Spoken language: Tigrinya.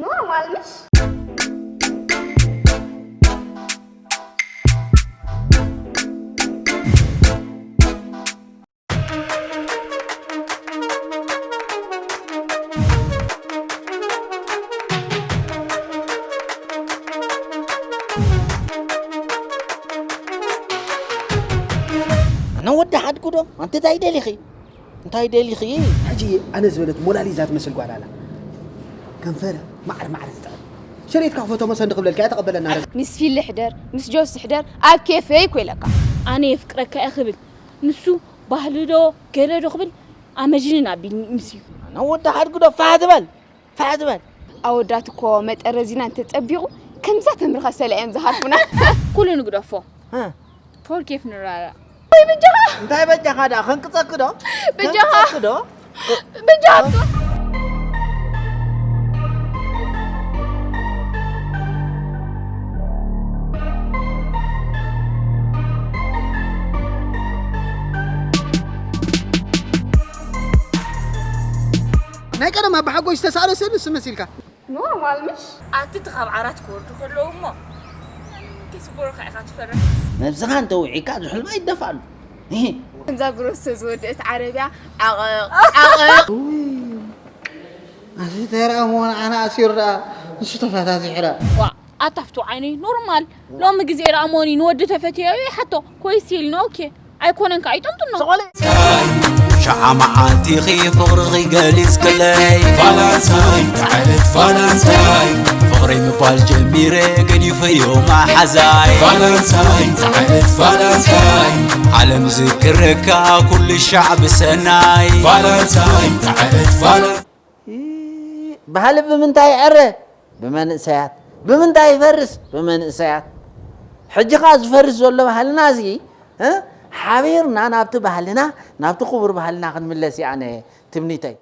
ኖርማል ምሽ? ኣነ ወዲ ሓድጉ ዶ? ኣንቲ እንታይ ደሊኺ? እንታይ ደሊኺ? ሕጂ ኣነ ዝበለት ሞናሊዛ ትመስል ጓል ኣላ። ከንፈራ ማዕር ማዕር ትጥዕም። ሸሪጥካ ክፈቶ መሰ እንዲ ክብለልካ እያ ተቐበለና። ምስ ፊሊ ሕደር፣ ምስ ጆሲ ሕደር፣ ኣብ ኬፈይ እኮ ኢለካ። ኣነ የፍቅረካ እየ ክብል፣ ንሱ ባህሊ ዶ ገለ ዶ ክብል ኣመጂንን ኣቢልኒ ምስ እዩ። ኣነ ወዲ ሓድጉ ዶ ፋሕ ትበል፣ ፋሕ ትበል። ኣወዳት እኮ መጠረዚና እንተጸቢቑ ከምዛ ተምርኸሰለ እዮም ዝሃርፉና። ኩሉ ንግደፎ። እ። ፎር ኬፍ ንራራ። ወይ በጃኻ። እንታይ በጃኻ ደኣ? ከንቅጸኪ ዶ? በጃኻ። ከንቅጸኪ ዶ? በጃኻ። ናይ ቀደም ኣባሓጎይ ዝተሳእለ ስእሊ ንሱ መሲልካ። ኖርማል ምሽ? ኣቲ እቲ ካብ ዓራት ክወርዱ ከለዉ እሞ፣ ከይስበሩኻ ኢኻ ትፈርሕ። ነብስኻ እንተ ውዒካ ዝሕልባ ይደፋሉ። እሂ። ከምዛ ግሮሶ ዝወደአት ዓረብያ ዓቐቕ፣ ዓቐቕ። ውይ፣ ኣዚ እንታይ ረኣ መሆን ኣነ ኣሲሩ ረኣ፣ ንሱ ተፋታቲሑ ረኣ። ዋ፣ ኣታ ፍቱ ዓይነይ፣ ኖርማል። ሎሚ ግዜ ረኣ መሆኒ ንወዲ ተፈትዮ ይሓቶ፣ ኮይስ ኢልና፣ ኦኬ። ኣይኮነን ከኣ ይጠምጥኖ። ሸዓ መዓልቲ ኢኺ ፍቕርኺ ገሊጽክለይ። ቫላንታይን፣ ተዓለት ቫላንታይን። ፍቕረይ ምባል ጀሚረ ገዲፈዮ መሓዛይ። ቫላንታይን፣ ተዓለት ቫላንታይን። ዓለም ዝክረካ ኩሉ ሻዕ ብሰናይ። ቫላንታይን፣ ተዓለት ቫላንታይን። ይ-፣ ባህሊ ብምንታይ ይዕረ? ብመንእሰያት። ብምንታይ ይፈርስ? ብመንእሰያት። ሕጂ ኸኣ ዝፈርስ ዘሎ ባህልና እዚ፣ እ፣ ሓቢርና ናብቲ ባህልና፣ ናብቲ ክቡር ባህልና ክንምለስ እየ ኣነ ትምኒተይ።